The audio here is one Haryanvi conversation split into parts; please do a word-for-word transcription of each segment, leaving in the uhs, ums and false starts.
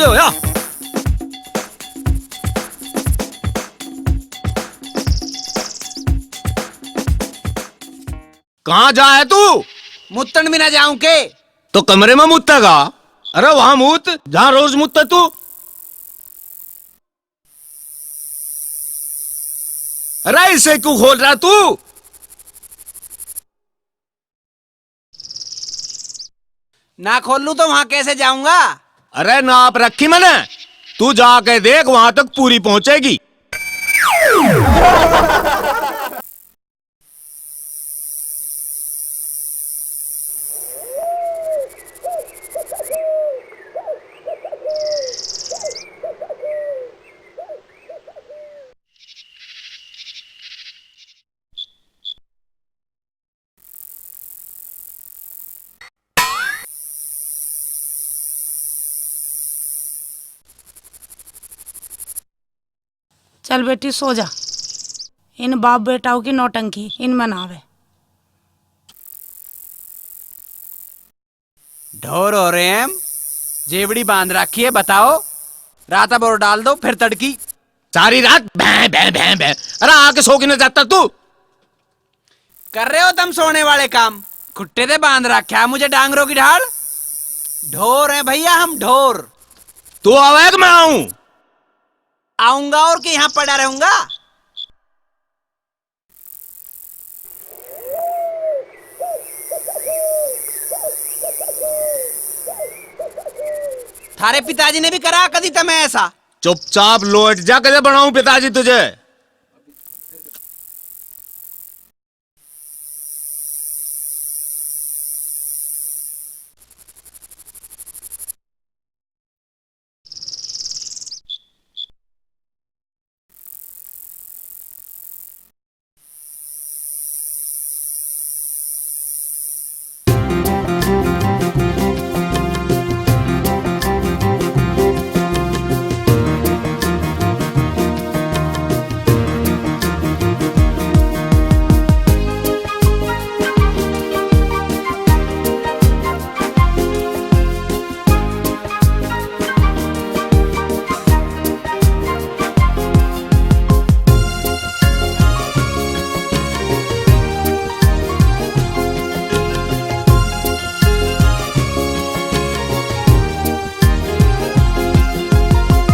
होया। कहाँ जा है तू? मुत्तन भी ना जाऊं के? तो कमरे में मुत्तेगा। अरे वहां मुत, जहां रोज मुत्ते तू। अरे इसे क्यों खोल रहा तू? ना खोलूं तो वहां कैसे जाऊंगा? अरे नाप रखी मैंने, तू जाके देख, वहां तक पूरी पहुंचेगी। चल बेटी, सो जा। इन बाप बेटाओं की नौटंकी इनमें ना आवे। ढोर हो रहे हैं हम, जेवड़ी बांध रखी है, बताओ। रात भर डाल दो, फिर तड़की। सारी रात भैं, भैं, भैं, भैं। अरे आके सो के न जाता तू? कर रहे हो तुम सोने वाले काम, खुट्टे ते बांध रखा है मुझे डांगरों की ढाल। ढोर है भैया हम, ढोर। तू आवे कि मैं आऊं? आऊंगा और के, यहाँ पड़ा रहूंगा। थारे पिताजी ने भी करा कदी तमे ऐसा? चुपचाप लौट जा, कदे बनाऊं पिताजी तुझे।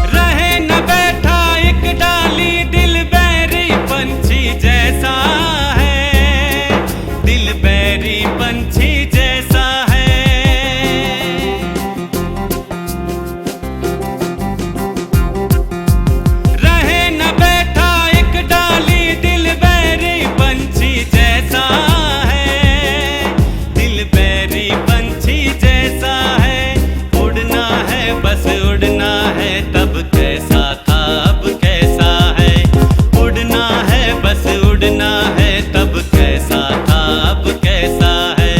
रहे न बैठा एक डाली, दिल बैरी पंछी जैसा है, दिल बैरी पंछी जैसा है। रहे न बैठा एक डाली, दिल बैरी पंछी जैसा है, दिल बैरी पंछी जैसा है। उड़ना है बस उड़ना है, तब कैसा था अब कैसा है। उड़ना है बस उड़ना है, तब कैसा था अब कैसा है।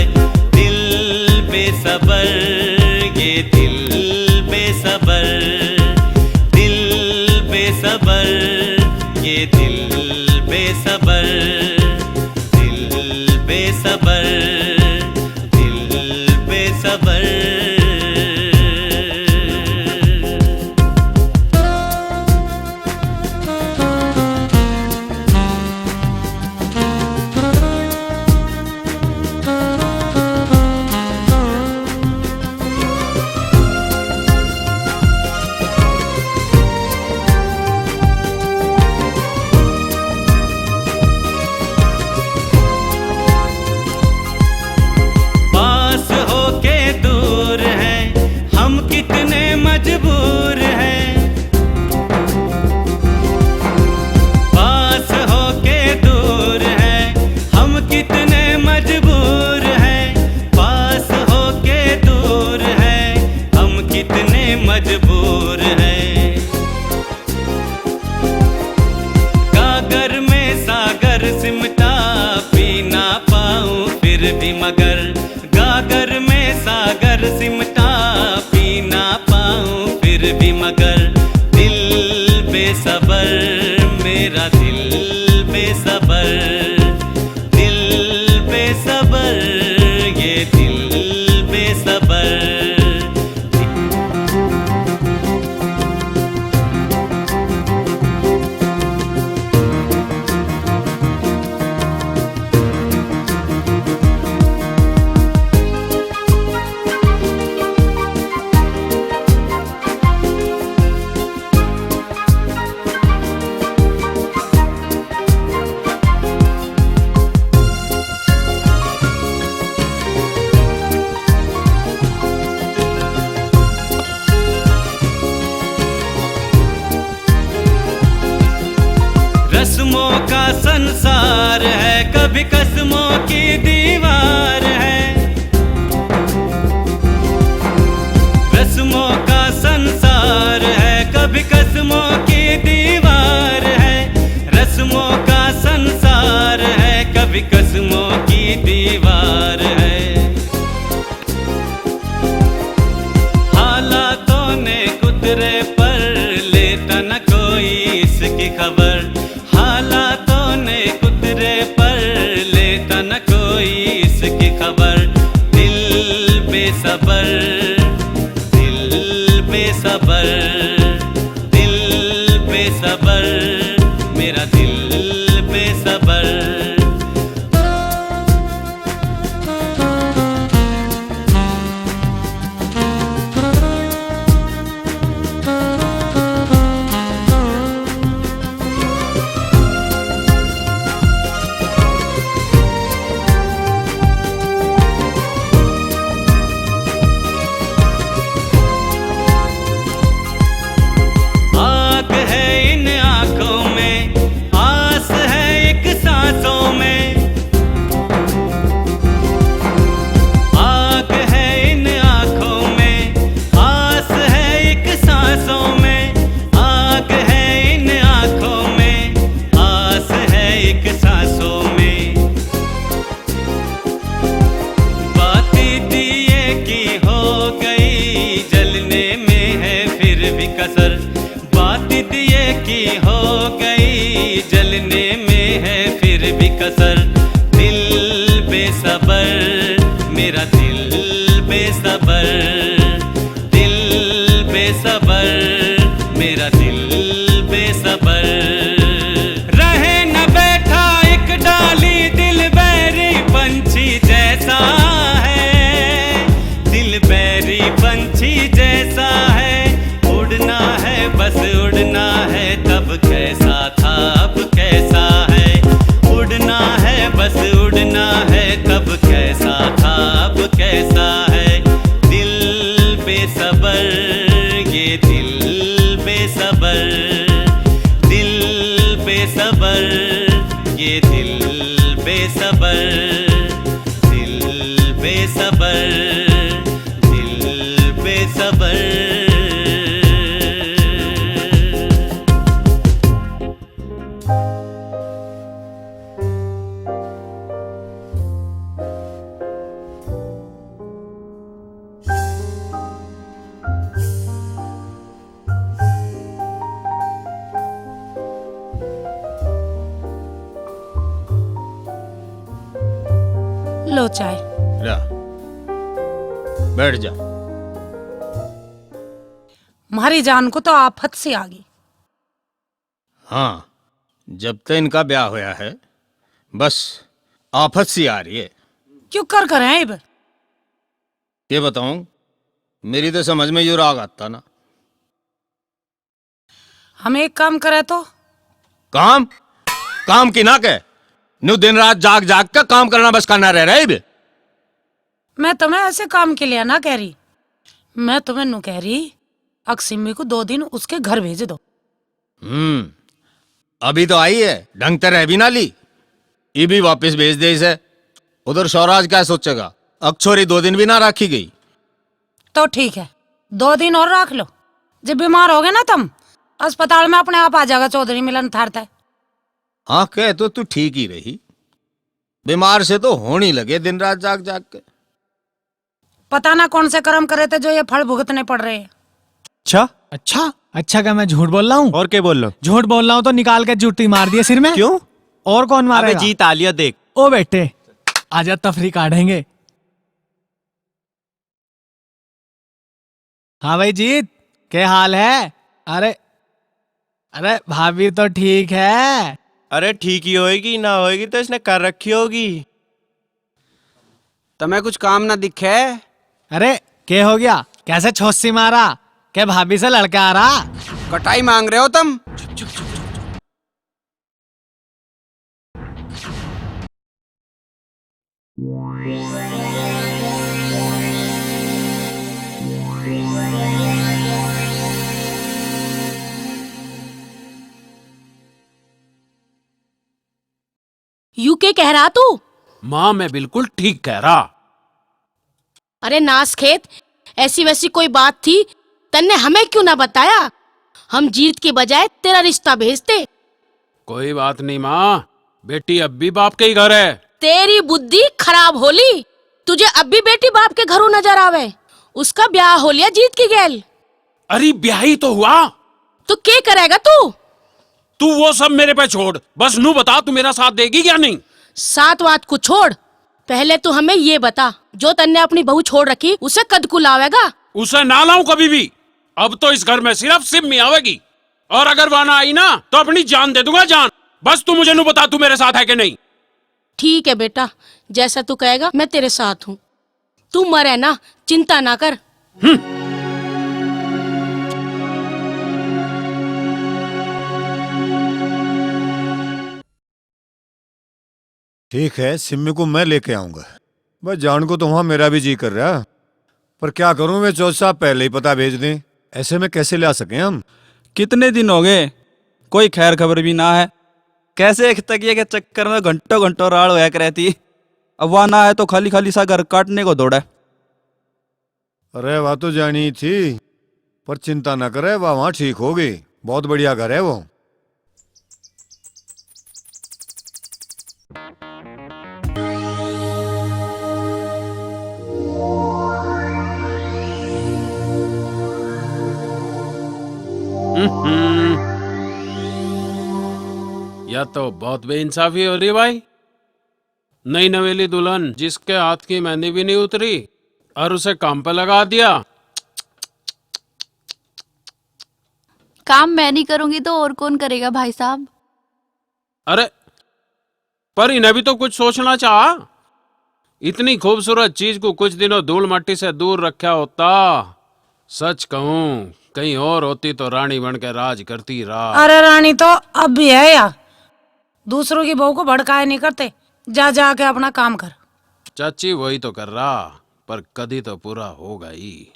दिल बेसबर, ये दिल बेसबर, दिल बेसबर, ये दिल बेसबर, दिल बेसबर, दिल बेसबर। पास होके दूर है, हम कितने मजबूर हैं। पास होके दूर है, हम कितने मजबूर हैं। पास होके दूर है, हम कितने मजबूर हैं। गागर में सागर सिमटा, पी ना पाऊं फिर भी मगर। गागर में सागर सिमटा, पी ना पाऊं फिर भी मगर। दिल बेसबर, मेरा दिल बेसबर, दिल बेसबर, ये दिल बेसबर। संसार है, कभी कसमों की दीवार है। रस्मों का संसार है, कभी कसमों की दीवार है। रस्मों का संसार है, कभी कसमों की दीवार है। हालातों ने कुतरे पर लेता न कोई इसकी खबर। हालातों ने कुतरे पर लेता न कोई इसकी खबर। दिल बेसबर, दिल बेसबर, दिल बेसबर, मेरा दिल बेसबर। आग है इन आंखों में, आस है एक सांसों में। आग है इन आंखों में, आस है एक सांसों में। आग है इन आंखों में, आस है एक सांसों में। बाती दिए की हो गई, जलने में है फिर भी कसर। बाती दिए की हो गई, जलने में है फिर भी कसर। दिल बेसबर, मेरा दिल बेसबर, दिल बेसबर, मेरा दिल बेसबर। रहे न बैठा एक डाली, दिल बैरी पंछी जैसा है, दिल बैरी पंछी जैसा है। उड़ना है बस उड़ना है, तब कैसा था अब कैसा है। उड़ना है बस उड़ना है, तब कैसा था अब कैसा है। दिल बेसबर, ये दिल बेसबर, दिल बेसबर, ये दिल बेसबर, दिल बेसबर, दिल बेसबर। लो चाय। ला, बैठ जा। म्हारी जान को तो आफत सी आ गई। हाँ, जब तक इनका ब्याह होया है, बस आफत सी आ रही है। क्यों कर करें इब? के बताऊं, मेरी तो समझ में यो राग आता ना। हम एक काम करें तो? काम? काम की ना के? न्यू दिन रात जाग जाग के काम करना बस करना रह रहा है इब। मैं तुम्हें ऐसे काम के लिए ना कह रही, मैं तुम्हें नू कह रही, अक सिमी को दो दिन उसके घर भेज दो। हम्म, अभी तो आई है, ढंग ते रह भी ना ली, इबी वापस भेज दे इसे। उधर शौराज क्या सोचेगा? अक छोरी दो दिन भी ना राखी गई। तो ठीक है, दो दिन और राख लो। जब बीमार हो गए ना तुम, अस्पताल में अपने आप आ जाएगा चौधरी मिलन थार तै। हाँ, कह तो तू ठीक ही रही। बीमार से तो होने लगे दिन रात जाग जाग के। पता ना कौन से कर्म करे थे जो ये फल भुगतने पड़ रहे हैं। अच्छा? अच्छा? अच्छा क्या मैं झूठ बोल रहा हूँ? और क्या बोल रहा हूँ? झूठ बोल रहा हूँ तो निकाल के जूती मार दिए सिर में। क्यों? और कौन अबे मारेगा? जीत आ लिया देख। ओ बेटे, आजा तफरी काढ़ेंगे। हाँ भाई जीत, क्या हाल है? अरे, अरे भाभी तो ठीक है। अरे ठीक ही होएगी, ना होएगी तो इसने कर रखी होगी। तमे कुछ काम ना दिखे? अरे, के हो गया? कैसे छोसी मारा? के भाभी से लड़के आ रहा? कटाई मांग रहे हो तुम? यू के कह रहा तू? माँ, मैं बिल्कुल ठीक कह रहा। अरे नासखेत, ऐसी वैसी कोई बात थी, तन्ने हमें क्यों ना बताया? हम जीत के बजाय तेरा रिश्ता भेजते। कोई बात नहीं माँ, बेटी अब भी बाप के ही घर है। तेरी बुद्धि खराब होली, तुझे अब भी बेटी बाप के घरों नजर आवे। उसका ब्याह हो लिया जीत की गैल। अरे ब्याही तो हुआ। तो के करेगा तू? तू वो सब मेरे पे छोड़, बस नू बता, तू मेरा साथ देगी या नहीं? साथ वात को छोड़, पहले तू हमें ये बता, जो तन्ने अपनी बहू छोड़ रखी, उसे कद को लावेगा? उसे ना लाऊं कभी भी। अब तो इस घर में सिर्फ सिमी आवेगी, और अगर वह ना आई ना, तो अपनी जान दे दूंगा, जान। बस तू मुझे नू बता, तू मेरे साथ है कि नहीं? ठीक है बेटा, जैसा तू कहेगा, मैं तेरे साथ हूँ। तू मरे ना, चिंता ना कर। हम्म। ठीक है, सिम्मी को मैं लेके आऊंगा। बस जान को तो वहां मेरा भी जी कर रहा, पर क्या करूं, वे चौधरी साहब पहले ही पता भेज दें, ऐसे में कैसे ला सके हम? कितने दिन हो गए, कोई खैर खबर भी ना है। कैसे एक तकिए के चक्कर में घंटों घंटों राड़ होया करे थी। अब वह ना आए तो खाली खाली सा घर काटने को दौड़ा। अरे, वह तो जानी ही थी, पर चिंता ना करे, वह वहाँ ठीक होगी। बहुत बढ़िया घर है वो। हम्म, या तो बहुत बेइंसाफी हो रही भाई। नई नवेली दुल्हन जिसके हाथ की मेहंदी भी नहीं उतरी और उसे काम पे लगा दिया। काम मैं नहीं करूंगी तो और कौन करेगा भाई साहब? अरे, पर इन्हें भी तो कुछ सोचना चाह। इतनी खूबसूरत चीज को कुछ दिनों धूल मट्टी से दूर रखा होता, सच कहूं, कहीं और होती तो रानी बन के राज करती राज। अरे रानी तो अब भी है या, दूसरों की बहू को भड़काए नहीं करते। जा, जा के अपना काम कर। चाची, वही तो कर रहा, पर कदी तो पूरा होगा ही।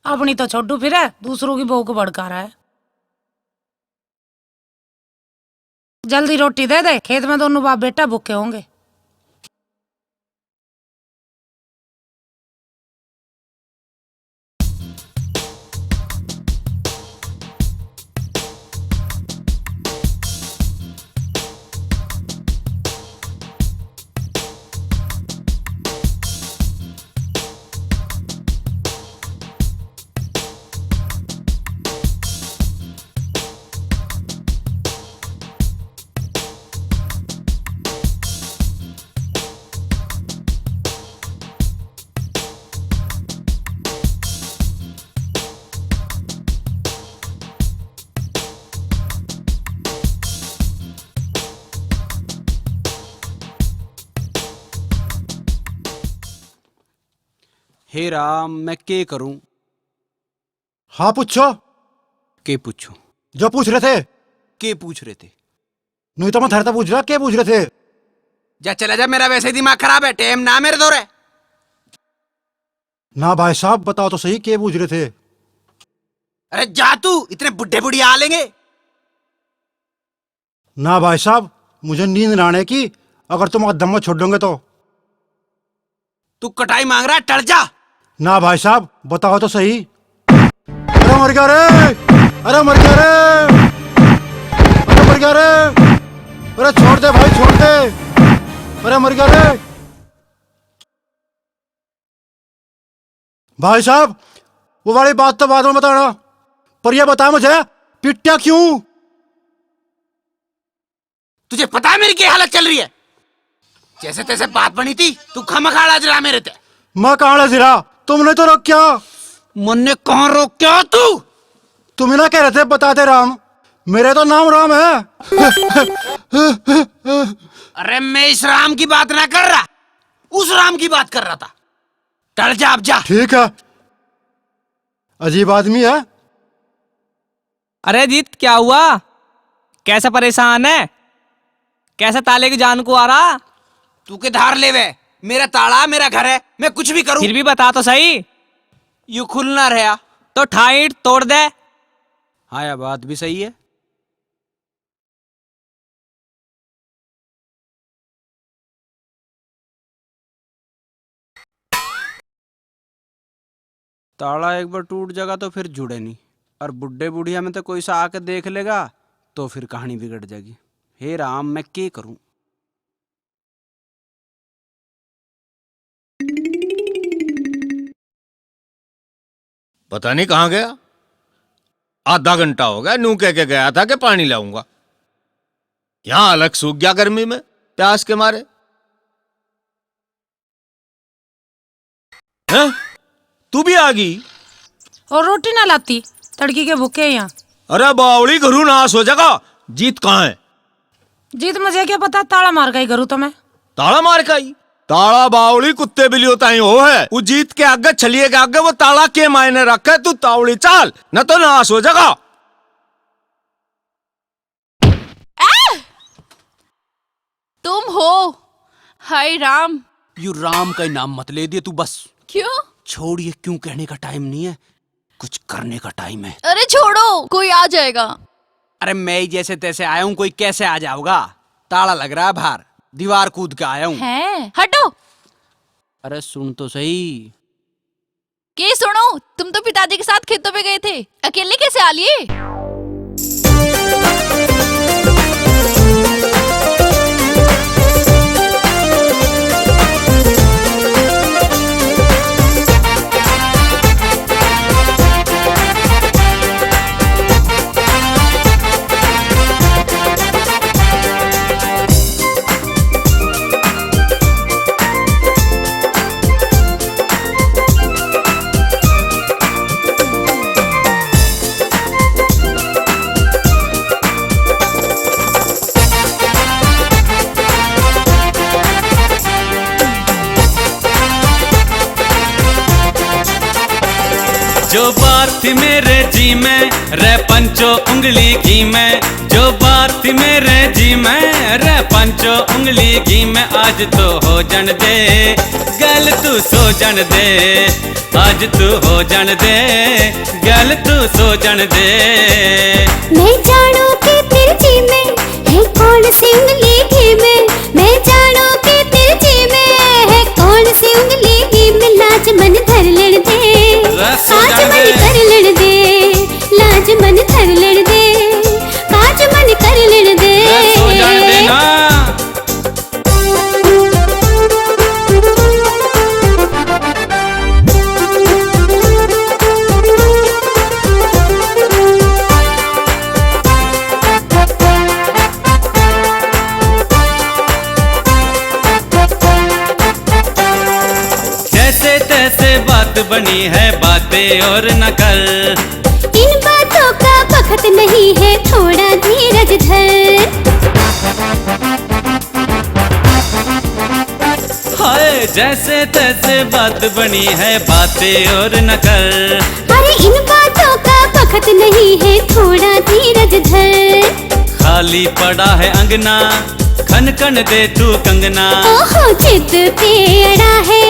अपनी तो छोड़ू फिर है, दूसरों की बहू को भड़का रहा है। जल्दी रोटी दे दे, खेत में दोनों बाप बेटा भूखे होंगे। हे राम, मैं के करूं? हाँ, पूछो। के पूछूं? जो पूछ रहे थे। के पूछ रहे थे? नहीं तो मैं थारे तै पूछ रहा, के पूछ रहे थे? जा, चला जा, मेरा वैसे ही दिमाग खराब है, टाइम ना मेरे दौरे। ना भाई साहब, बताओ तो सही, के पूछ रहे थे? अरे जा तू, इतने बुढ़े बुढ़िया आ लेंगे। ना भाई साहब, मुझे नींद ना आने की, अगर तुम अद्धम में छोड़ोगे तो। तू कटाई मांग रहा है, टल जा। ना भाई साहब, बताओ तो सही। अरे मर गया रे, अरे मर गया रे, अरे मर गया रे, अरे छोड़ दे भाई, छोड़ दे, अरे मर गया रे। भाई साहब, वो वाली बात तो बाद में बताना, पर ये बता मुझे, पिट्या क्यों? तुझे पता है मेरी क्या हालत चल रही है? जैसे तैसे बात बनी थी, तू खामखा अड़ज रहा मेरे ते। मैं कहाँ अड़ज रहा? तुमने तो रोक्या। मन्ने कहाँ रोक्या तू? तुम ही ना कह रहे थे, बता दे राम, मेरा तो नाम राम है। अरे मैं इस राम की बात ना कर रहा, उस राम की बात कर रहा था। टल जा, अब जा। ठीक है, अजीब आदमी है। अरे जीत, क्या हुआ? कैसा परेशान है? कैसे ताले की जान को आ रहा? तू के धार लेवे? मेरा ताला, मेरा घर है, मैं कुछ भी करूं। फिर भी बता तो सही। यू खुलना रहा। तो ठाईट तोड़ दे। हाँ, यह बात भी सही है। ताला एक बार टूट जाएगा तो फिर जुड़े नहीं, और बुढ़े बुढ़िया में तो कोई सा आके देख लेगा तो फिर कहानी बिगड़ जाएगी। हे राम, मैं के करूं? पता नहीं कहाँ गया, आधा घंटा हो गया, नू कह के गया था कि पानी लाऊंगा। यहाँ अलग सूख गया गर्मी में, प्यास के मारे। हैं? तू भी आ गई? और रोटी ना लाती, तड़की के भूखे यहाँ। अरे बावली, घरू नाश हो जाएगा। जीत कहाँ है? जीत मुझे क्या पता, ताला मार का ही घरू तो मैं। ताला मार का ही? ताला बावली कुत्ते बिल्लियों ताई हो है। वो जीत के आगे, छलिए के आगे वो ताला के मायने रखे? तू तावली चाल, न तो नाश हो जाएगा। आ! तुम हो? हाय राम। यू राम का ही नाम मत ले दिए तू बस। क्यों? छोड़, ये क्यों कहने का टाइम नहीं है, कुछ करने का टाइम है। अरे छोड़ो, कोई आ जाएगा। अरे मैं ही जैसे तैसे आया हूँ, कोई कैसे आ जाओगा? ताला लग रहा है बाहर, दीवार कूद के आया हूँ। हैं? हटो। अरे सुन तो सही। के सुनो, तुम तो पिताजी के साथ खेतों पे गए थे, अकेले कैसे आ लिए? जो बार थी मेरे जी में, रे पंचो उंगली घी में, जो बार थी मेरे जी में, रे पंचो उंगली घी में, आज तो हो जण दे, गल तू सो जण दे, आज तू हो जण दे, गल तू सो जण दे। मैं जानू के तेरे जी में है कौन सी उंगली घी में, मैं जानू के तेरे जी में है कौन सी उंगली घी में, लाज मन धर लेण दे, रे सो आज जण मन दे। कर लेण दे, लाज मन धर लेण दे, आज मन कर लेण दे। रे सो जण दे ना। जैसे तैसे बात बनी है, बातें और नकल। इन बातों का बखत नहीं है, थोड़ा धीरज धर। हाय, जैसे तैसे बात बनी है, बातें और नकल। अरे इन बातों का बखत नहीं है, थोड़ा धीरज धर। खाली पड़ा है अंगना, खनखन दे तू कंगना। ओहो, जिद पे अड़ा है,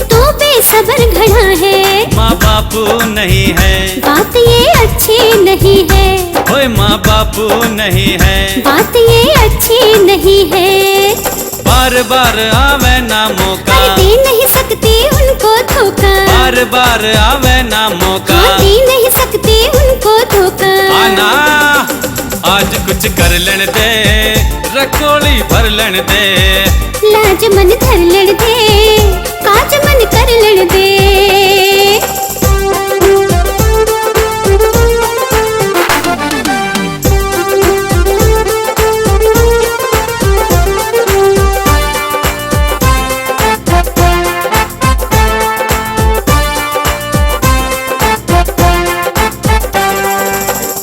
तू बेसबर घना है। माँ बापू नहीं है। बात ये अच्छी नहीं है। ओए माँ बापू नहीं है। बात ये अच्छी नहीं है। बार बार आवे ना मौका। अरे दे नहीं सकती उनको धोखा। बार बार आवे ना मौका। हाँ, दे नहीं सकती उनको धोखा। आना, आज कुछ कर लेण दे, रखोली भर लेण दे। लाज मन धर लेण दे, काज मन कर लेण दे।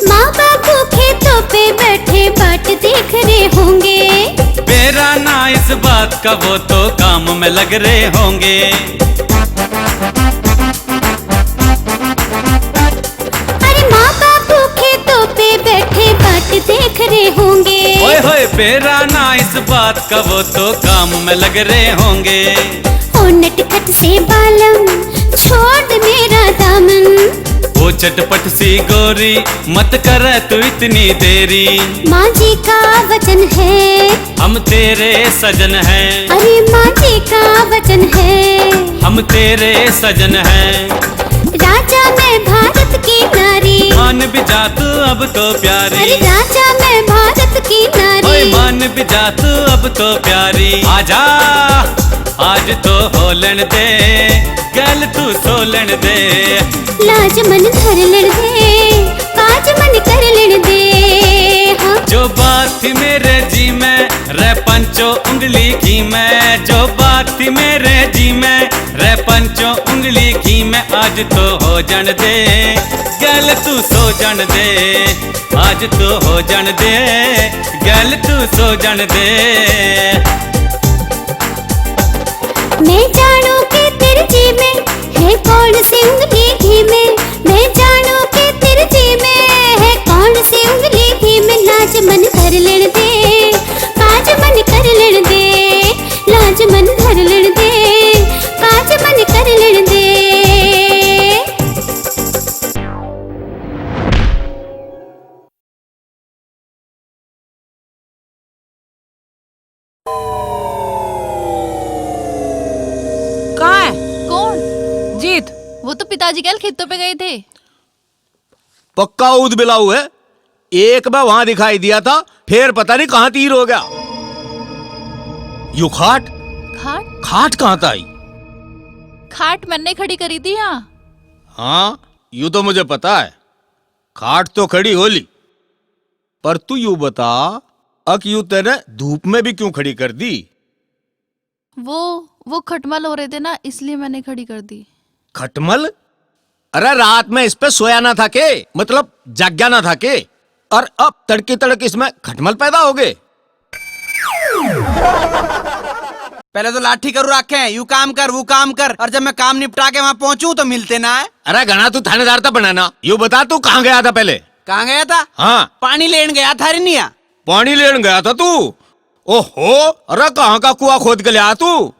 माँ बापू खेतों पे बैठे बाट देख रहे होंगे। बेरा ना इस बात का, वो तो काम में लग रहे होंगे। अरे माँ बापू खेतों पे बैठे बाट देख रहे होंगे। ओए होए, बेरा ना इस बात का, वो तो काम में लग रहे होंगे। ओ नटखट से बालम, छोड़ दे मेरा दामन। ओ चटपट सी गोरी, मत कर तू इतनी देरी। माँ जी का वचन है, हम तेरे सजन हैं। अरे माँ जी का वचन है, हम तेरे सजन हैं। राजा भारत की नारी। मान भी जा तू अब तो प्यारी। अरे राजा मैं भारत की नारी। ओए मान भी जा तू अब तो प्यारी। आजा, आज तो हो लेण दे, गैल तू सो लेण दे। लाज मन धर लेण दे, काज मन कर लेण दे। हाँ। जो बात थी मेरे जी में, रे पंचो उंगली घी में। जो बात थी मेरे जी में, रे पंचो उंगली घी में। आज तो हो जाण दे, गैल तू सो जाण दे। आज तो हो जाण दे, गैल तू सो जाण दे। मैं जानू के तेरे जी में है कौन सी उंगली घी में। मैं जानू के तेरे जी में है कौन सी उंगली घी में। लाज मन धर लेण दे, काज मन कर लेण दे। लाज मन धर लेण दे, काज मन कर लेण दे। कहाँ है? कौन? जीत। वो तो पिताजी कल खेतों पे गए थे। पक्का ऊद बिलाऊ है। एक बार वहां दिखाई दिया था, फिर पता नहीं कहाँ तीर हो गया। यू खाट? खाट? खाट कहाँ था आई? खाट मैंने खड़ी करी थी यहाँ। हाँ, यू तो मुझे पता है। खाट तो खड़ी हो ली, पर तू यू बता, अक यू तने धूप में भी क्यों खड़ी कर दी? वो, वो खटमल हो रहे थे ना, इसलिए मैंने खड़ी कर दी। खटमल? अरे, रात में इस पे सोया ना था के? मतलब, जाग्या ना था के? और अब तड़की तड़क इसमें खटमल पैदा हो गए? पहले तो लाठी करू रखे हैं, यू काम कर, वो काम कर, और जब मैं काम निपटा के वहां पहुंचू तो मिलते ना है। अरे घणा तू थानेदार था बनाना, यू बता तू कहाँ गया था पहले? कहाँ गया था? हाँ। पानी लेन गया था रे निया। पानी लेन गया था तू? ओहो, अरे कहाँ का कुआ खोद के लिया तू?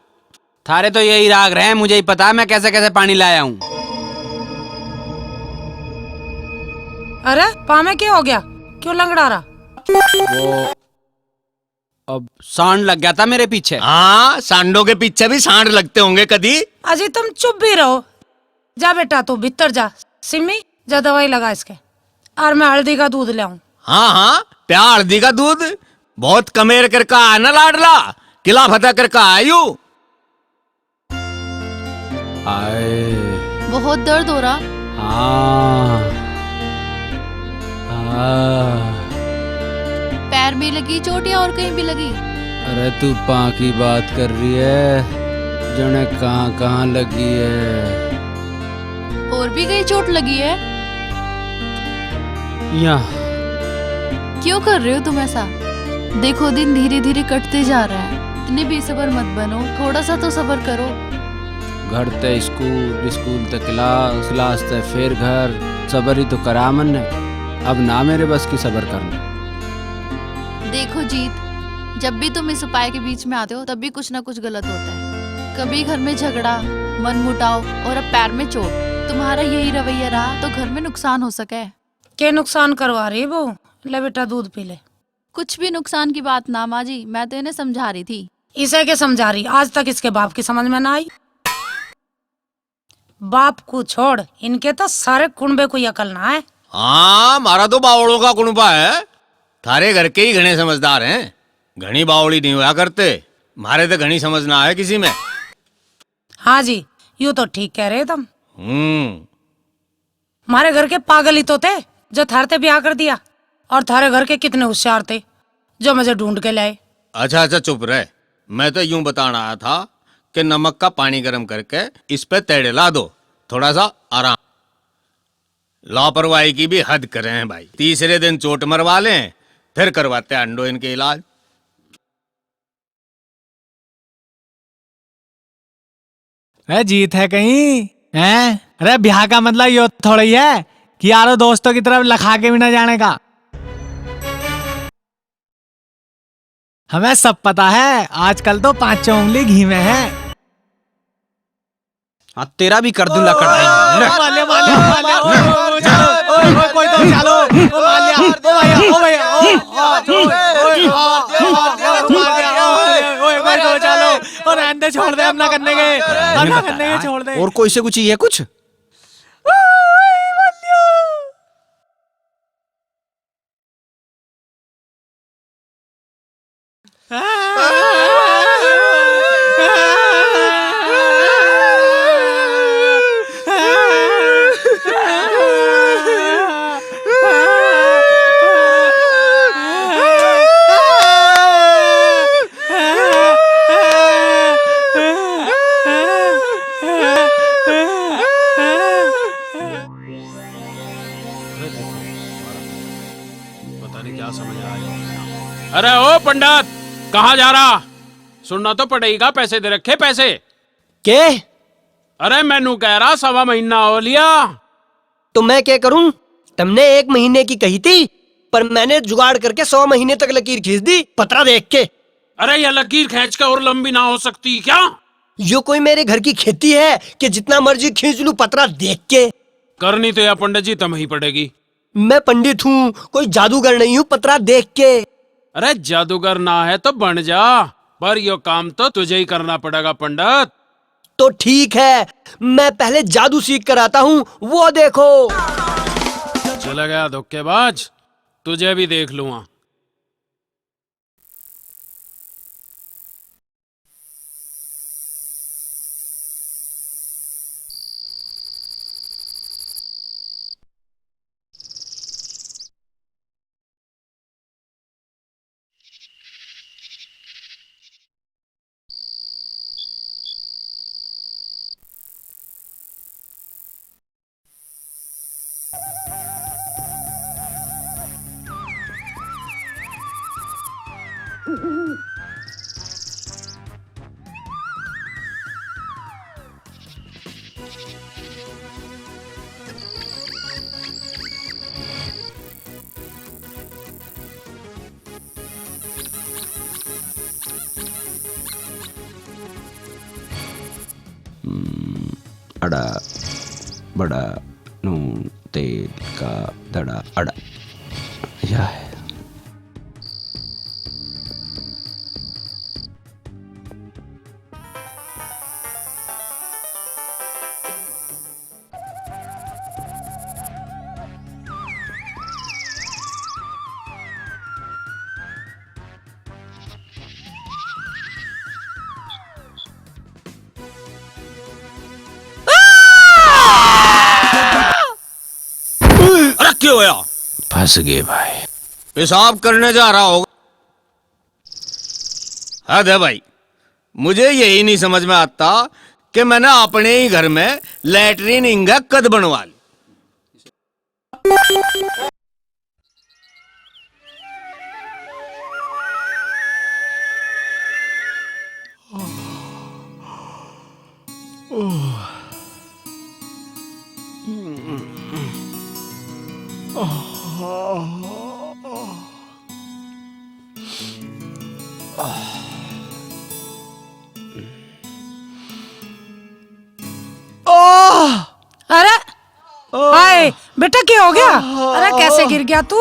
थारे तो यही राग रहे, मुझे ही पता मैं कैसे कैसे पानी लाया हूँ। अरे पामे क्या हो गया, क्यों लंगड़ा रहा? वो अब सांड लग गया था मेरे पीछे। हाँ, सांडों के पीछे भी सांड लगते होंगे कदी। अजी तुम चुप भी रहो। जा बेटा तू भीतर जा। सिमी, जा दवाई लगा इसके। और मैं हल्दी का दूध ले आऊं। हाँ हाँ, प्या हल्दी का दूध। बहुत कमेर करके आया ना लाडला, किला फतेह करके आया यू। हाय। बहुत दर्द हो रहा। हाँ। हाँ। पैर में लगी चोट या और कहीं भी लगी? अरे तू पाँ की बात कर रही है, जने कहाँ कहाँ लगी है। और भी कहीं चोट लगी है? यहाँ। क्यों कर रहे हो तुम ऐसा? देखो दिन धीरे धीरे कटते जा रहा है, इतने बेसब्र मत बनो, थोड़ा सा तो सब्र करो। घर ते स्कूल, स्कूल ते क्लास, क्लास ते फिर घर, सब्र ही तो करा मन्ने। अब ना मेरे बस की सब्र करना। देखो जीत, जब भी तुम इस उपाय के बीच में आते हो, तब भी कुछ ना कुछ गलत होता है। कभी घर में झगड़ा, मनमुटाव और अब पैर में चोट। तुम्हारा यही रवैया रहा तो घर में नुकसान हो सके। के नुकसान करवा रही बहू? ले बेटा दूध पी ले। कुछ भी नुकसान की बात ना माँ जी, मैं तो इन्हें समझा रही थी। इसे के समझा रही? आज तक इसके बाप की समझ में ना आई। बाप को छोड़, इनके तो सारे कुणबे को अकल ना है। हाँ, मारा तो बावड़ों का कुणबा है। थारे घर के ही घणे समझदार हैं, घणी बावड़ी नहीं होया करते। मारे तो घणी समझ ना आए किसी में। हाँ जी, यू तो ठीक कह रहे तुम। हम्म। मारे घर के पागल ही तो थे जो थारे ते ब्याह कर दिया, और थारे घर के कितने होशियार थे जो मुझे ढूंढ के लाए। अच्छा अच्छा, चुप रह। मैं तो यूं बताना आया था कि नमक का पानी गर्म करके इस पे तेड़े ला दो, थोड़ा सा आराम। लापरवाही की भी हद करे हैं भाई। तीसरे दिन चोट मरवा लें, फिर करवाते हैं अंडो इनके इलाज। ए, जीत है कहीं? हैं? अरे, ब्याह का मतलब यो थोड़ा ही है कि यारों दोस्तों की तरफ लखा के भी ना जाने का। हमें सब पता है, आजकल तो पांचों उंगली घी में है। हाँ, तेरा भी कर दूं लकड़ाई। ले। मार लिया, मार लिया, मार लिया। ओए, ओए, ओए, चलो, ओए, ओए, कोई तो चलो। ओ, मार लिया। ओ, भैया, ओ, भैया, ओ, ओ, ओए, ओए, मार दिया, मार दिया, मार दिया, ओए, ओए, कोई तो चलो। और रहने दे, छोड़ दे, हम ना करने के, हम ना करने के, छोड़ दे। और कोई से कुछ चाहिए कुछ? अरे देखो, पता नहीं क्या समझ रहा है। अरे ओ पंडित, कहाँ जा रहा? सुनना तो पड़ेगा, पैसे दे रखे, पैसे। के? अरे मैनू कह रहा, सवा महीना हो लिया। तो मैं क्या करूं? तुमने एक महीने की कही थी, पर मैंने जुगाड़ करके सौ महीने तक लकीर खींच दी, पतरा देख के। अरे, ये लकीर खींच के और लंबी ना हो सकती क्या? यो कोई मेरे घर की खेती है कि जितना मर्जी खींच लूं पतरा देख के? करनी तो या पंडित जी तुम ही पड़ेगी। मैं पंडित हूँ, कोई जादूगर नहीं हूँ पतरा देख के। अरे, जादूगर ना है तो बन जा, पर यो काम तो तुझे ही करना पड़ेगा पंडित। तो ठीक है, मैं पहले जादू सीख कर आता हूँ, वो देखो। चला गया धोखेबाज, तुझे भी देख लूंगा। हम्म, अड़ा, बड़ा, नून, तेल का दड़ा, अड़ा। यह है। अरे क्या होया? फंस गए भाई। पेशाब करने जा रहा होगा। हद है भाई, मुझे यही नहीं समझ में आता कि मैंने अपने ही घर में लैट्रिन इंगा कद बनवा ली। आह! अरे, आह! हाय, बेटा, क्या हो गया? आह! अरे, कैसे गिर गया तू?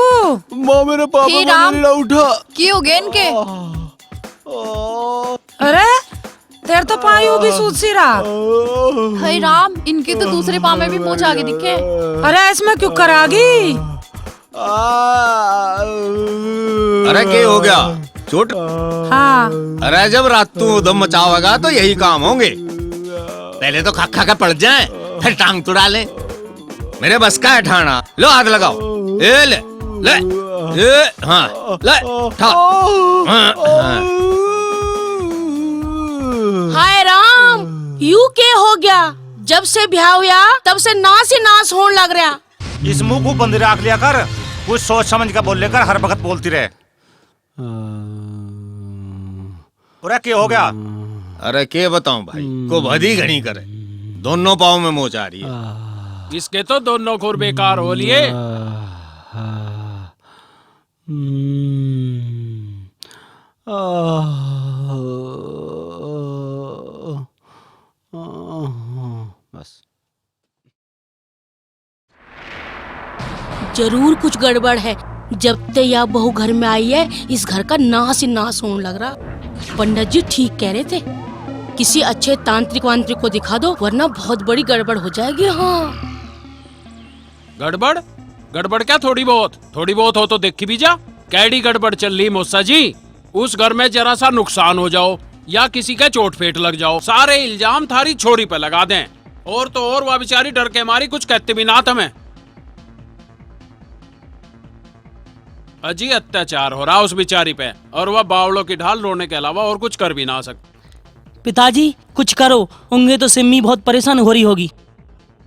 माँ, मेरे पापा हे ने राम, मेरा उठा। की हो गया इनके? आह! अरे, तेरे तो पाँव भी सूज सी रहा। आह! हे राम, इनके तो दूसरे पाँव में भी मोच आ गई दिखे। अरे, इसमें क्यों कर आ गई? अरे, के हो गया? चोट? हाँ। अरे, जब रात तू उधम मचावेगा तो यही काम होंगे। पहले तो खा खा के पड़ जाए, फिर टांग तुड़ा ले। मेरे बस का है ठाना। लो, हाथ लगाओ। ए ले, ले, ए, हाँ, ले, ठा। हाँ, हाँ। हाय राम, यू के हो गया? जब से ब्याह हुआ, तब से नाश ही नाश होने लग रहा। इस मुंह को बंद राख लिया कर, कुछ सोच समझ कर बोल लेकर, हर वक्त बोलती रहे। अरे, के हो गया? अरे, के बताऊं भाई, को भदी घणी करे, दोनों पाँव में मोच आ रही है। इसके तो दोनों खुर बेकार हो लिए। बस। जरूर कुछ गड़बड़ है। जब ते या बहू घर में आई है, इस घर का नाश ही नाश होने लग रहा। पंडित जी ठीक कह रहे थे, किसी अच्छे तांत्रिक वांत्रिक को दिखा दो, वरना बहुत बड़ी गड़बड़ हो जाएगी। हाँ। गड़बड़? गड़बड़ क्या थोड़ी बहुत? थोड़ी बहुत हो तो देखी भी जा। कैडी गड़बड़ चल रही मौसा जी? उस घर में जरा सा नुकसान हो जाओ या किसी के चोट फेट लग जाओ, सारे इल्जाम थारी छोरी पे लगा दें। और तो और, वह बेचारी डर के मारी कुछ कहती भी ना था मैं। अजी, अत्याचार हो रहा उस बेचारी पे, और वह बावलों की ढाल रोने के अलावा और कुछ कर भी ना सकती। पिताजी, कुछ करो, उंगे तो सिम्मी बहुत परेशान हो रही होगी।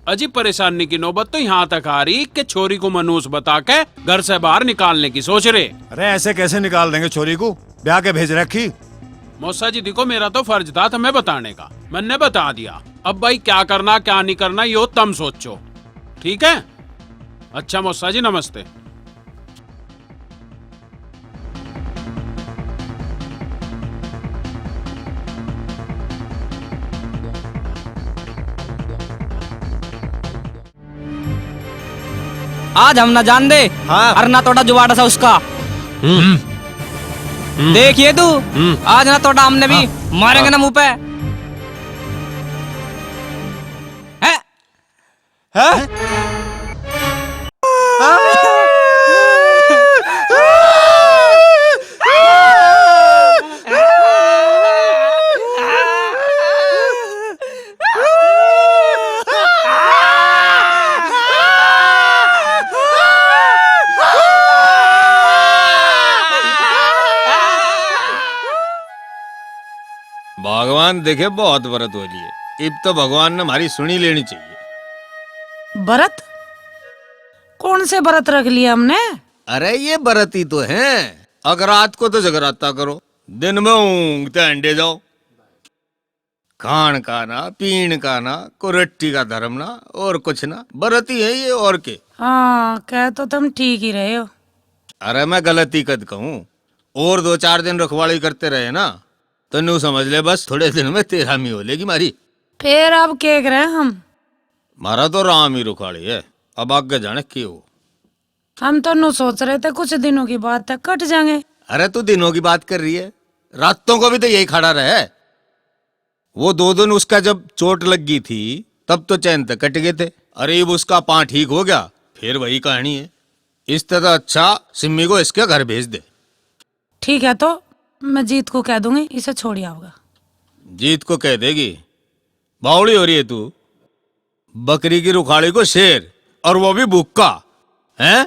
अजी, परेशानी की नौबत तो यहाँ तक आ रही कि छोरी को मनहूस बता के घर से बाहर निकालने की सोच रहे। अरे, ऐसे कैसे निकाल देंगे छोरी को? ब्याह के भेज रखी। मौसा जी, देखो, मेरा तो फर्ज था तुम्हें बताने का, मैंने बता दिया। अब भाई, क्या करना क्या नहीं करना, यो तुम सोचो, ठीक है? अच्छा मौसा जी, नमस्ते। आज हम ना जान दे। हाँ। और ना तोड़ा जुबाड़ सा उसका। हम्म। हम्म। देखिए तू, हम्म। आज ना तोड़ा हमने भी हाँ। मारेंगे हाँ। ना मुंह पे। हैं? हैं? भगवान देखे, बहुत व्रत हो लिए, इब तो भगवान ने हमारी सुनी लेनी चाहिए। व्रत? कौन से व्रत रख लिए हमने? अरे, ये व्रत ही तो हैं। अगर रात को तो जगराता करो, दिन में ऊंघते अंडे जाओ। खाण का ना, पीण का ना, को रोटी का धर्म ना, और कुछ ना, व्रत ही है ये, और के। हाँ, कह तो तुम ठीक ही रहे हो। अरे, मैं गलत ही कद कहूँ, और दो चार दिन रखवाली करते रहे ना, तो न्यू समझ ले, बस थोड़े दिन में तेरहवीं हो लेगी मारी। फिर अब के करें हम? मारा तो राम ही रुखाली है, अब आगे जाने के हो। हम तो न्यू सोच रहे थे कुछ दिनों की बात है, कट जाएंगे। अरे, तू दिनों की बात कर रही है, रातों को भी तो यही खड़ा रहे। वो दो दिन उसका जब चोट लग गई थी, तब तो चैन तक कट गए थे। अरे, अब उसका पाँ ठीक हो गया, फिर वही कहानी है। इस तरह अच्छा सिम्मी को इसके घर भेज दे। ठीक है, तो मैं जीत को कह दूंगी, इसे छोड़ आओगा। जीत को कह देगी? बावली हो रही है तू। बकरी की रुखाली को शेर, और वो भी भूखा, हैं?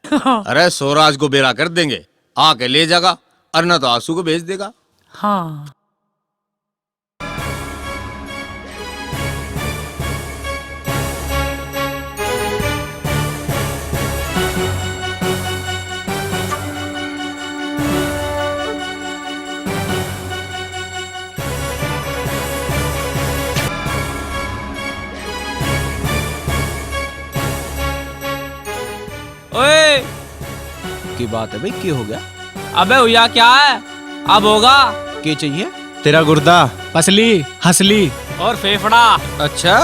अरे, स्वराज को बेरा कर देंगे, आके ले जाएगा, और ना तो आंसू को भेज देगा। हाँ। ओए! की बात है भाई, की हो गया? अबे हुआ क्या है? अब होगा। के चाहिए? तेरा गुर्दा, पसली, हसली और फेफड़ा। अच्छा।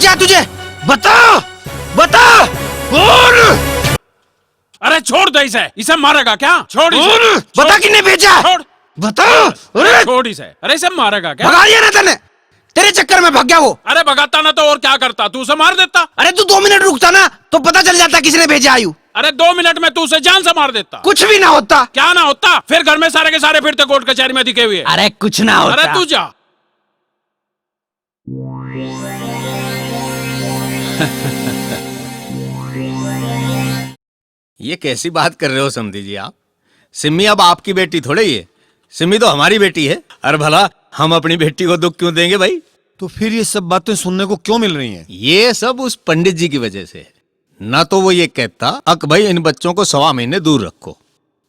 क्या तुझे? बता, बता, बोल। अरे छोड़ दे इसे, इसे मारेगा क्या? छोड़ इसे। बोल, छोड़। बता किसने भेजा? छोड़। बता। अरे अरे। छोड़ इसे। अरे इसे मारेगा क्या? भगा दिया ना तने, तेरे चक्कर में भाग गया वो। अरे भगाता ना तो और क्या करता, तू उसे मार देता। अरे तू दो मिनट रुकता ना तो पता चल जाता किसने भेजा आयु। अरे दो मिनट में तू उसे जान से मार देता। कुछ भी ना होता। क्या ना होता? फिर घर में सारे के सारे फिरते कोर्ट कचहरी में दिखे हुए। अरे कुछ ना होता। अरे तू जा। ये कैसी बात कर रहे हो समधी जी आप? सिम्मी अब आपकी बेटी थोड़े ही है, सिम्मी तो हमारी बेटी है। अरे भला हम अपनी बेटी को दुख क्यों देंगे भाई? तो फिर ये सब बातें सुनने को क्यों मिल रही हैं? ये सब उस पंडित जी की वजह से है। ना तो वो ये कहता अक भाई इन बच्चों को सवा महीने दूर रखो,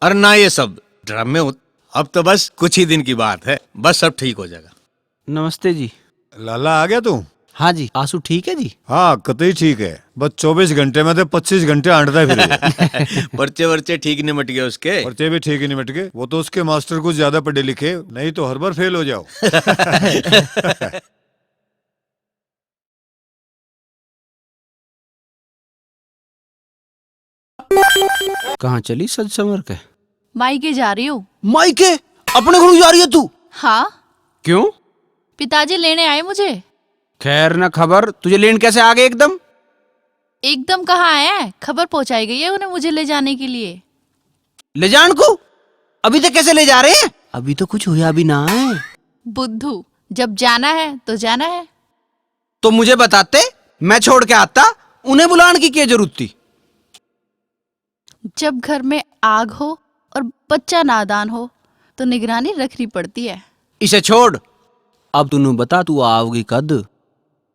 और ना ये सब ड्रामे होते। अब तो बस कुछ ही दिन की बात है, बस सब ठीक हो जाएगा। नमस्ते जी। लाला, आ गया तू? हाँ जी। आंसू ठीक है जी? हाँ, कतई ठीक है। बस चौबीस घंटे में तो पच्चीस घंटे आंटता फिर। पर्चे वर्चे ठीक निमट गए उसके? पर्चे भी ठीक ही निमट गए। वो तो उसके मास्टर कुछ ज्यादा पढ़े लिखे, नहीं तो हर बार फेल हो जाओ। कहाँ चली सज संवर के? मायके जा रही हूँ। मायके? अपने घर जा रही है तू? हाँ। क्यों? पिताजी लेने आए मुझे। खैर ना खबर, तुझे लेन कैसे आ गए एकदम? एकदम कहाँ आए हैं, खबर पहुंचाई गई है उन्हें मुझे ले जाने के लिए। ले जान को? अभी तक कैसे ले जा रहे हैं? अभी तो कुछ हुआ भी ना है। बुद्धू, जब जाना है तो जाना है। तो मुझे बताते, मैं छोड़ के आता, उन्हें बुलाने की क्या जरूरत थी? जब घर में आग हो और बच्चा नादान हो तो निगरानी रखनी पड़ती है। इसे छोड़। अब तू बता, तू आओगी कद?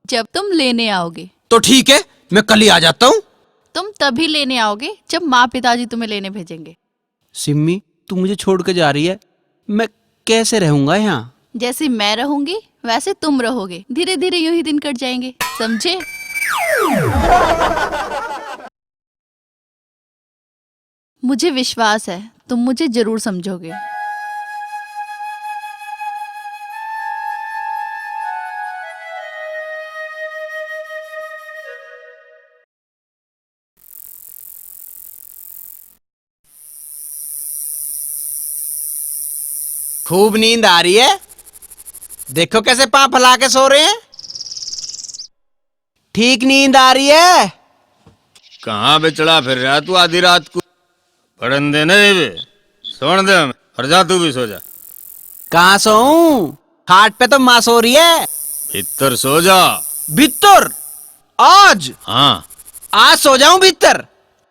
जब तुम लेने आओगे। तो ठीक है, मैं कल ही आ जाता हूँ। तुम तभी लेने आओगे जब माँ पिताजी तुम्हें लेने भेजेंगे। सिम्मी, तू मुझे छोड़ के जा रही है, मैं कैसे रहूंगा यहाँ? जैसे मैं रहूंगी वैसे तुम रहोगे। धीरे धीरे यूं ही दिन कट जाएंगे, समझे? मुझे विश्वास है तुम मुझे जरूर समझोगे। खूब नींद आ रही है, देखो कैसे पांव फैला के सो रहे हैं। ठीक नींद आ रही है? कहाँ बिचड़ा फिर रहा तू आधी रात को? पड़न दे नहीं बे, सोन दे हमें, और जा तू भी सो जा। कहाँ सोऊं? खाट पे तो माँ सो रही है। भीतर सो जा। भीतर? आज? हाँ। आज सो जाऊं भीतर,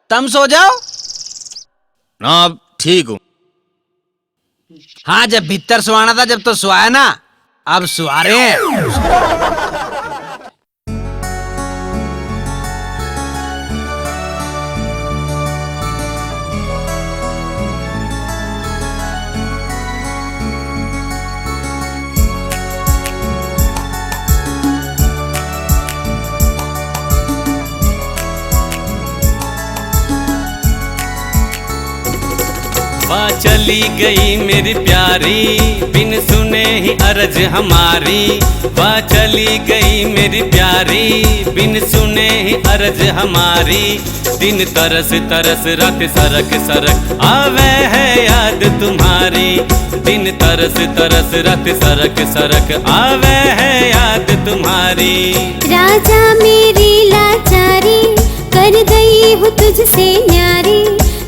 तम सो जाओ। ना, अब ठीक हूँ। हाँ, जब भीतर सुआना था, जब तो सुआया ना, अब सुआ रहे हैं। वा चली गई मेरी प्यारी, बिन सुने ही अरज हमारी। वा चली गई मेरी प्यारी, बिन सुने ही अरज हमारी। दिन तरस तरस रात सरक सरक आवे है याद तुम्हारी। दिन तरस तरस रात सरक सरक आवे है याद तुम्हारी। राजा मेरी लाचारी, कर गई हूँ तुझसे न्यारी।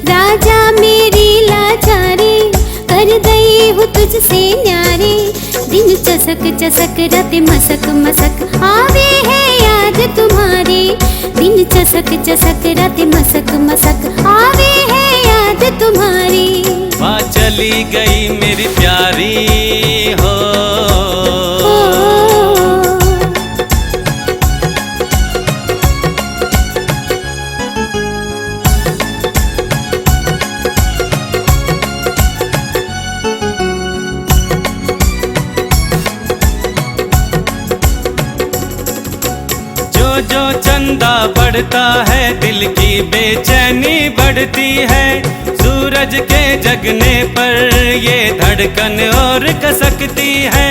राजा मेरी लाचारी, कर गई हूँ तुझसे न्यारी। दिन चसक चसक रात मसक मसक आवे है याद तुम्हारी। दिन चसक चसक रात मसक मसक आवे है याद तुम्हारी। वा चली गई मेरी प्यारी हो। जो जो चंदा बढ़ता है, दिल की बेचैनी बढ़ती है। सूरज के जगने पर ये धड़कन और कसकती है।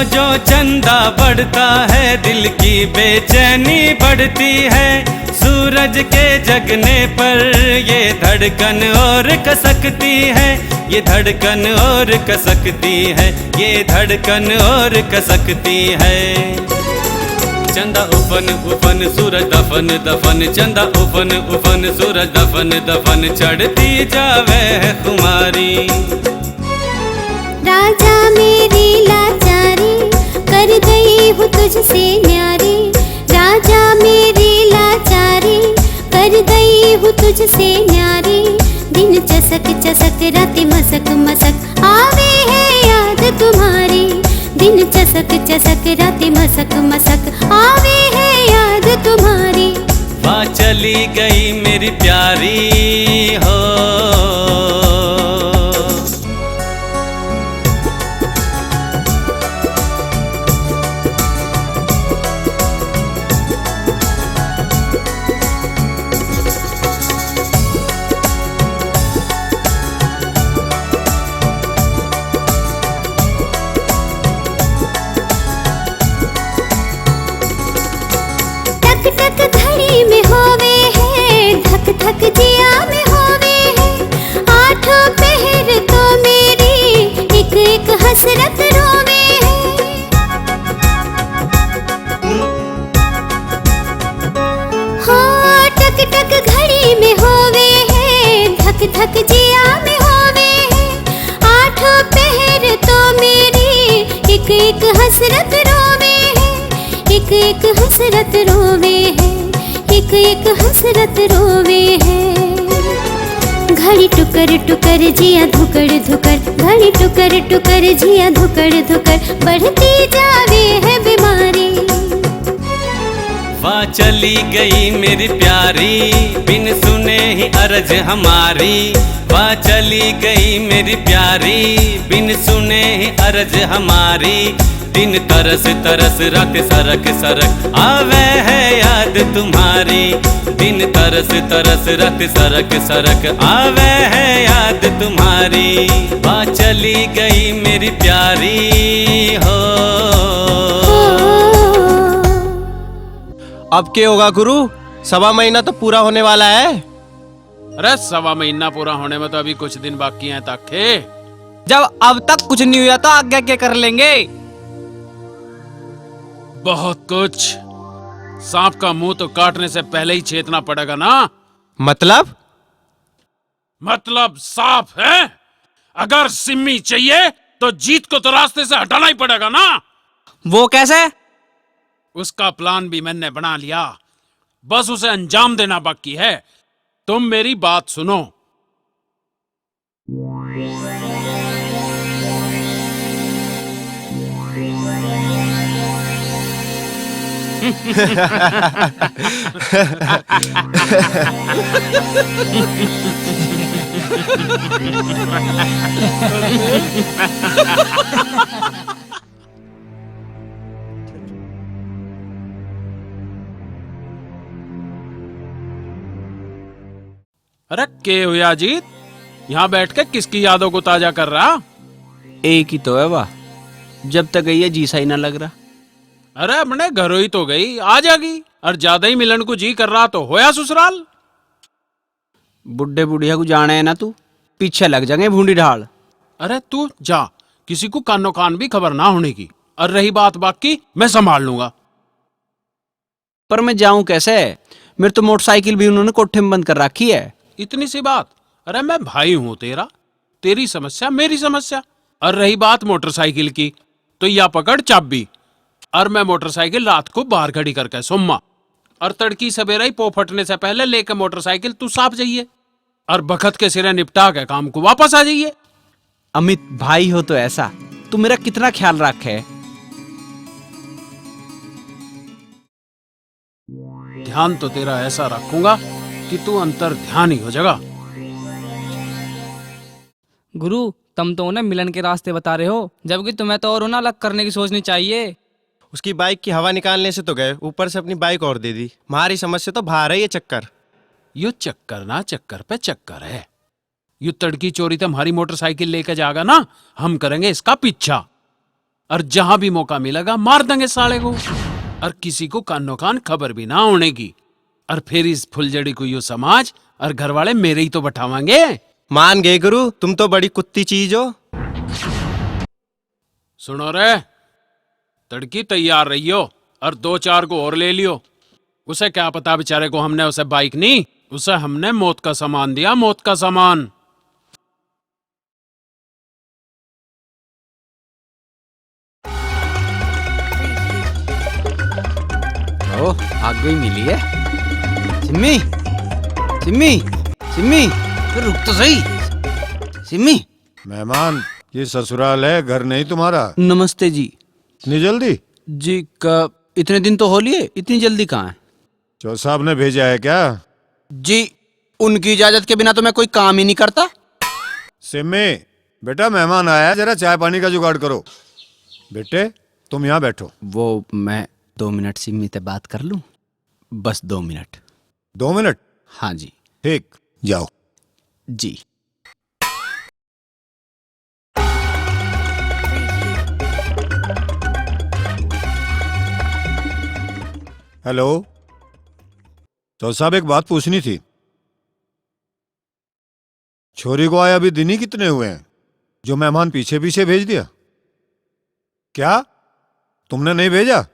जो चंदा बढ़ता है, दिल की बेचैनी बढ़ती है। सूरज के जगने पर ये धड़कन और कसकती है, ये धड़कन और कसकती है, ये धड़कन और कसकती है। चंदा उफन उफन, सूरज दफन दफन, चंदा उफन उफन, सूरज दफन दफन, चढ़ती जावे है खुमारी। राजा मेरी लाचारी, कर गई हूँ तुझसे न्यारी। राजा मेरी लाचारी, कर गई हूँ तुझसे न्यारी। दिन चसक चसक रात मसक मसक, आवे है याद तुम्हारी। दिन चसक चसक रात मसक मसक, आवे है याद तुम्हारी। वाह चली गई मेरी प्यारी हो। टक टक घड़ी में होवे है, धक धक जिया में होवे है। आठों पहर तो मेरी एक एक हसरत रोवे है। हो टक टक घड़ी में होवे है, धक धक जिया में होवे है। आठों पहर तो मेरी एक एक हसरत रोवे है, एक एक हसरत रोवे है, एक एक हसरत रोवे है। घड़ी टुकर टुकर जिया धुकड़ धुकर, घड़ी टुकर टुकर जिया धुकड़ धुकर, बढ़ती जावे है बीमारी। वाह चली गई मेरी प्यारी, बिन सुने ही अरज हमारी। वाह चली गई मेरी प्यारी, बिन सुने ही अरज हमारी। दिन तरस तरस रात सरक सरक, आवे है याद तुम्हारी। दिन तरस तरस रात सरक सरक, आवे है याद तुम्हारी। वाह चली गई मेरी प्यारी हो। अब के होगा गुरु, सवा महीना तो पूरा होने वाला है। अरे सवा महीना पूरा होने में तो अभी कुछ दिन बाकी हैं ताखे। जब अब तक कुछ नहीं हुआ तो आगे क्या कर लेंगे? बहुत कुछ। सांप का मुंह तो काटने से पहले ही छेदना पड़ेगा ना। मतलब? मतलब साफ है, अगर सिम्मी चाहिए तो जीत को तो रास्ते से हटाना ही पड़ेगा ना। वो कैसे? उसका प्लान भी मैंने बना लिया, बस उसे अंजाम देना बाकी है। तुम मेरी बात सुनो। अरे के हुआ जीत, यहाँ बैठ के किसकी यादों को ताजा कर रहा? एक ही तो है वाह, जब तक गई है जी सा ही ना लग रहा। अरे अपने घरों ही तो गई, आ जागी। और ज्यादा ही मिलन को जी कर रहा तो होया ससुराल। बुढ़े बुढ़िया को जाने है ना तू, पीछे लग जाएंगे भूंडी ढाल। अरे तू जा, किसी को कानो कान भी खबर ना होने की। और रही बात बाकी, मैं संभाल लूंगा। पर मैं जाऊं कैसे? मेरी तो मोटरसाइकिल भी उन्होंने कोठे में बंद कर रखी है। इतनी सी बात? अरे मैं भाई हूं तेरा, तेरी समस्या मेरी समस्या। और रही बात मोटरसाइकिल की, तो या पकड़ चाबी, और मैं मोटरसाइकिल रात को बाहर खड़ी करके सोमा, और तड़की सवेरा ही पो फटने से पहले लेके मोटरसाइकिल तू साफ जाइए, और बखत के सिरे निपटा के काम को वापस आ जाइए। अमित, भाई हो तो ऐसा, तू मेरा कितना ख्याल रखे। ध्यान तो तेरा ऐसा रखूंगा कि तू अंतर ध्यान ही हो जाएगा। गुरु, तुम तो उन्हें मिलन के रास्ते बता रहे हो, जबकि तुम्हें तो और उन्हें अलग करने की सोचनी चाहिए। उसकी बाइक की हवा निकालने से तो गए, ऊपर से अपनी बाइक और दे दी। म्हारी समझ से तो बाहर है ये चक्कर। यो चक्कर ना चक्कर पे चक्कर है। यो तड़की चोरी तो हमारी मोटरसाइकिल लेके जाएगा ना, हम करेंगे इसका पीछा। और जहां भी मौका मिलेगा, मार देंगे साले को। और किसी को कानो कान खबर भी ना होने की। और फिर इस फुलझड़ी को यो समाज और घर वाले मेरे ही तो बैठावांगे। मान गए गुरु, तुम तो बड़ी कुत्ती चीज हो। सुनो रे, तड़की तैयार रहियो और दो चार को और ले लियो। उसे क्या पता बेचारे को हमने उसे बाइक नहीं, उसे हमने मौत का सामान दिया, मौत का सामान। ओ, आगे ही मिली है। सिम्मी, सिम्मी, सिम्मी, तो रुक तो सही। सिम्मी। मेहमान, ये ससुराल है, घर नहीं तुम्हारा। नमस्ते जी। इतनी जल्दी? जी, क-, इतने दिन तो हो लिए, इतनी जल्दी कहाँ है? चौधरी साहब ने भेजा है क्या? जी, उनकी इजाजत के बिना तो मैं कोई काम ही नहीं करता। सिम्मी, बेटा, मेहमान आया है, जरा चाय पानी का जुगाड़ करो। बेटे, तुम यहाँ बैठो। वो मैं दो मिनट सिम्मी ते बात कर लूँ, बस दो मिनट। दो मिनट? हाँ जी। ठीक, जाओ। जी। हेलो, तो साहब, एक बात पूछनी थी। छोरी को आए अभी दिन ही कितने हुए हैं जो मेहमान पीछे पीछे भेज दिया? क्या तुमने नहीं भेजा?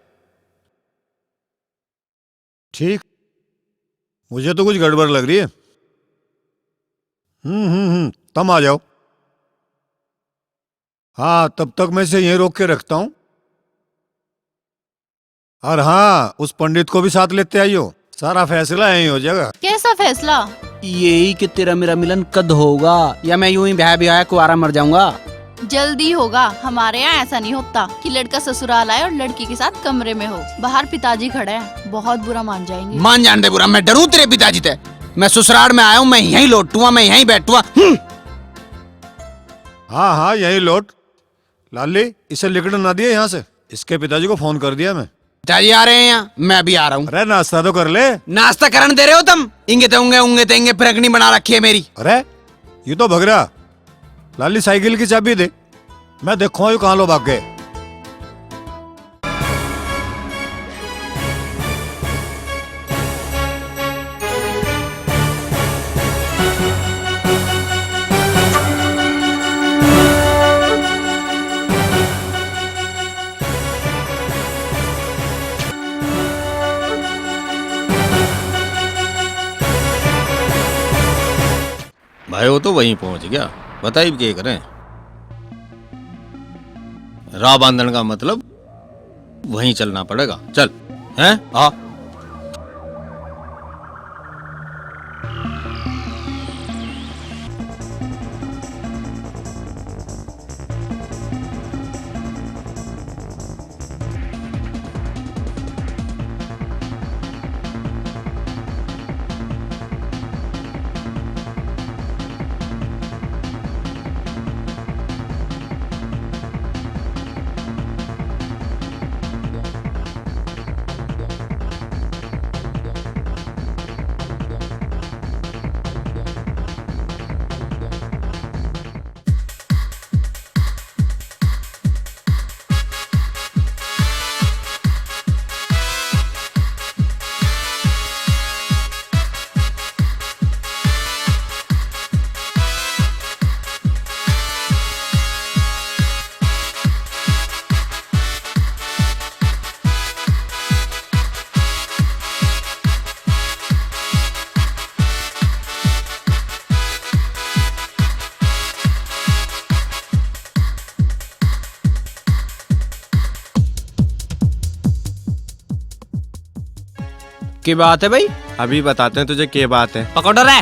ठीक, मुझे तो कुछ गड़बड़ लग रही है। हम्म हम्म हम्म, तुम आ जाओ। हाँ, तब तक मैं इसे यहीं रोक के रखता हूँ। और हाँ, उस पंडित को भी साथ लेते आइयो, सारा फैसला यहीं हो जाएगा। कैसा फैसला? यही कि तेरा मेरा मिलन कद होगा, या मैं यूं ही ब्याह ब्याह कुआरा मर जाऊंगा। जल्दी होगा, हमारे यहाँ ऐसा नहीं होता कि लड़का ससुराल आए और लड़की के साथ कमरे में हो। बाहर पिताजी खड़े हैं, बहुत बुरा मान जाएंगे। मान जान दे बुरा, मैं डरूं तेरे पिताजी ते? मैं ससुराल में आया हूँ, मैं यहीं लौटूंगा, मैं यहीं बैठूंगा। हम्म। हाँ हाँ, यहीं लौट। लाली, इसे लिकड़न ना दिए यहाँ से। इसके पिताजी को फोन कर दिया मैं। पिताजी आ रहे हैं यहाँ, मैं अभी आ रहा हूँ। अरे, नाश्ता तो कर ले। नाश्ता करन दे रहे हो तुम? इंगे ते उंगे, उंगे ते इंगे, फिरकनी बना रखी है मेरी। अरे, ये तो भग रहा। लाली, साइकिल की चाबी दे, मैं देखूँ ये कहाँ लो भाग गए। भाई, वो तो वहीं पहुंच गया, बताइए के करें? राह बांधण का मतलब वहीं चलना पड़ेगा। चल, हैं? आ। के बात है भाई? अभी बताते हैं तुझे के बात है। पकड़ो रे।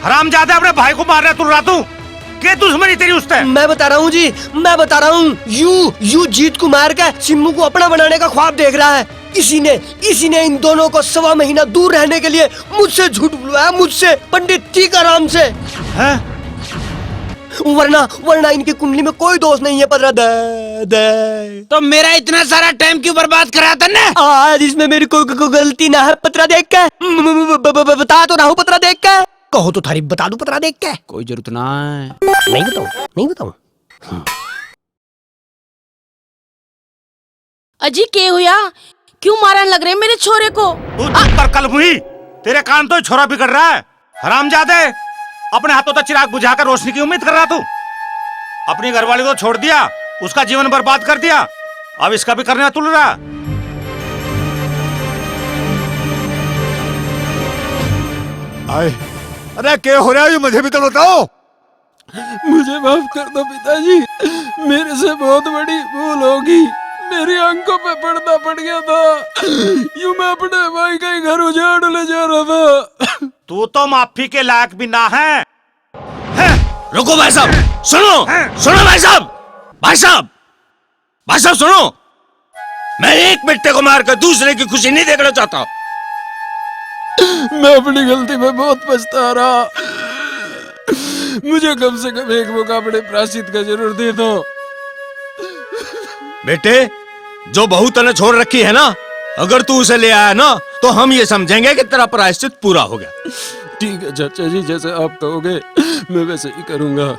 हरामजादे, अपने भाई को मारने तुल रहा तू। के दुश्मनी तेरी उससे? मैं बता रहा हूँ जी, मैं बता रहा हूँ। यू, यू जीत को मार के सिम्मू को अपना बनाने का ख्वाब देख रहा है। इसी ने, इसी ने इन दोनों को सवा महीना दूर रहने के लिए मुझसे झूठ बुलवाया, मुझसे, पंडित टीकाराम से। हैं? वरना, वरना इनकी कुंडली में कोई दोष नहीं है, पतरा दे, दे। तो मेरा इतना सारा टाइम क्यों बर्बाद करा तन्ने? आज इसमें मेरी कोई, कोई गलती ना है, पतरा देख के। म-, म-, म-, ब-, ब-, ब-, बता तो रहा हूँ, पतरा देख के। कहो तो थारी बता दूं, पतरा देख के। कोई जरूरत ना है। नहीं बताऊं, नहीं बताऊं। अजी, के हुआ? क्यों मारन लग रहे मेरे छोरे को? तू चुप कर कलमुही, तेरे कारण तो छोरा बिगड़ रहा है। हरामजादे, अपने हाथों तक चिराग बुझाकर रोशनी की उम्मीद कर रहा तू। अपनी घरवाली को छोड़ दिया, उसका जीवन बर्बाद कर दिया, अब इसका भी करने तुल रहा। आए, अरे के हो रहा है, ये मुझे भी तो बताओ। मुझे माफ कर दो पिताजी, मेरे से बहुत बड़ी भूल होगी। मेरी आंखों पे पर्दा पड़ गया था, यूं मैं अपने भाई का ही घर उजाड़ ले जा रहा था। तू तो माफी के लायक भी ना है। रुको भाई साहब, सुनो, सुनो भाई साहब, भाई साहब, भाई साहब सुनो, मैं एक बेटे को मारकर दूसरे की खुशी नहीं देखना चाहता। मैं अपनी गलती में बहुत पछता रहा। मुझे कम से कम एक मौका अपने प्रायश्चित का जरूर दे दो। बेटे, जो बहू तने छोड़ रखी है ना, अगर तू उसे ले आया ना, तो हम ये समझेंगे कि तेरा प्रायश्चित पूरा हो गया। ठीक है चाचा जी, जैसे आप कहोगे, मैं वैसे ही करूंगा।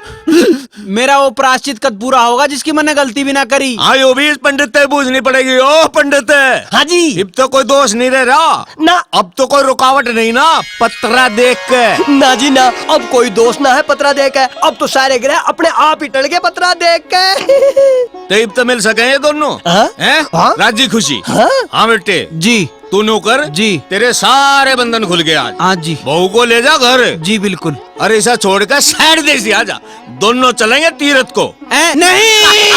मेरा वो प्रायश्चित कद पूरा होगा जिसकी मैंने गलती भी ना करी। हाँ, यो भी इस पंडित ते बूझनी पड़ेगी। ओ पंडित, हाँ जी। इब तो कोई दोष नहीं रह रहा ना। अब तो कोई रुकावट नहीं ना, पतरा देख के। ना जी ना, अब कोई दोष ना है पतरा देख के। अब तो सारे ग्रह अपने आप ही टल गए पतरा देख के। तो इब तो मिल सके ये दोनों। हाँ? हैं? हाँ? राजी खुशी। हाँ? हाँ बेटे। जी। तू न्यू कर जी। तेरे सारे बंधन खुल गए आज। हाँ जी। बहू को ले जा घर। जी बिल्कुल। अरे इसे छोड़ के सैड देसी आ जा, दोनों चलेंगे तीरथ को। ए, नहीं।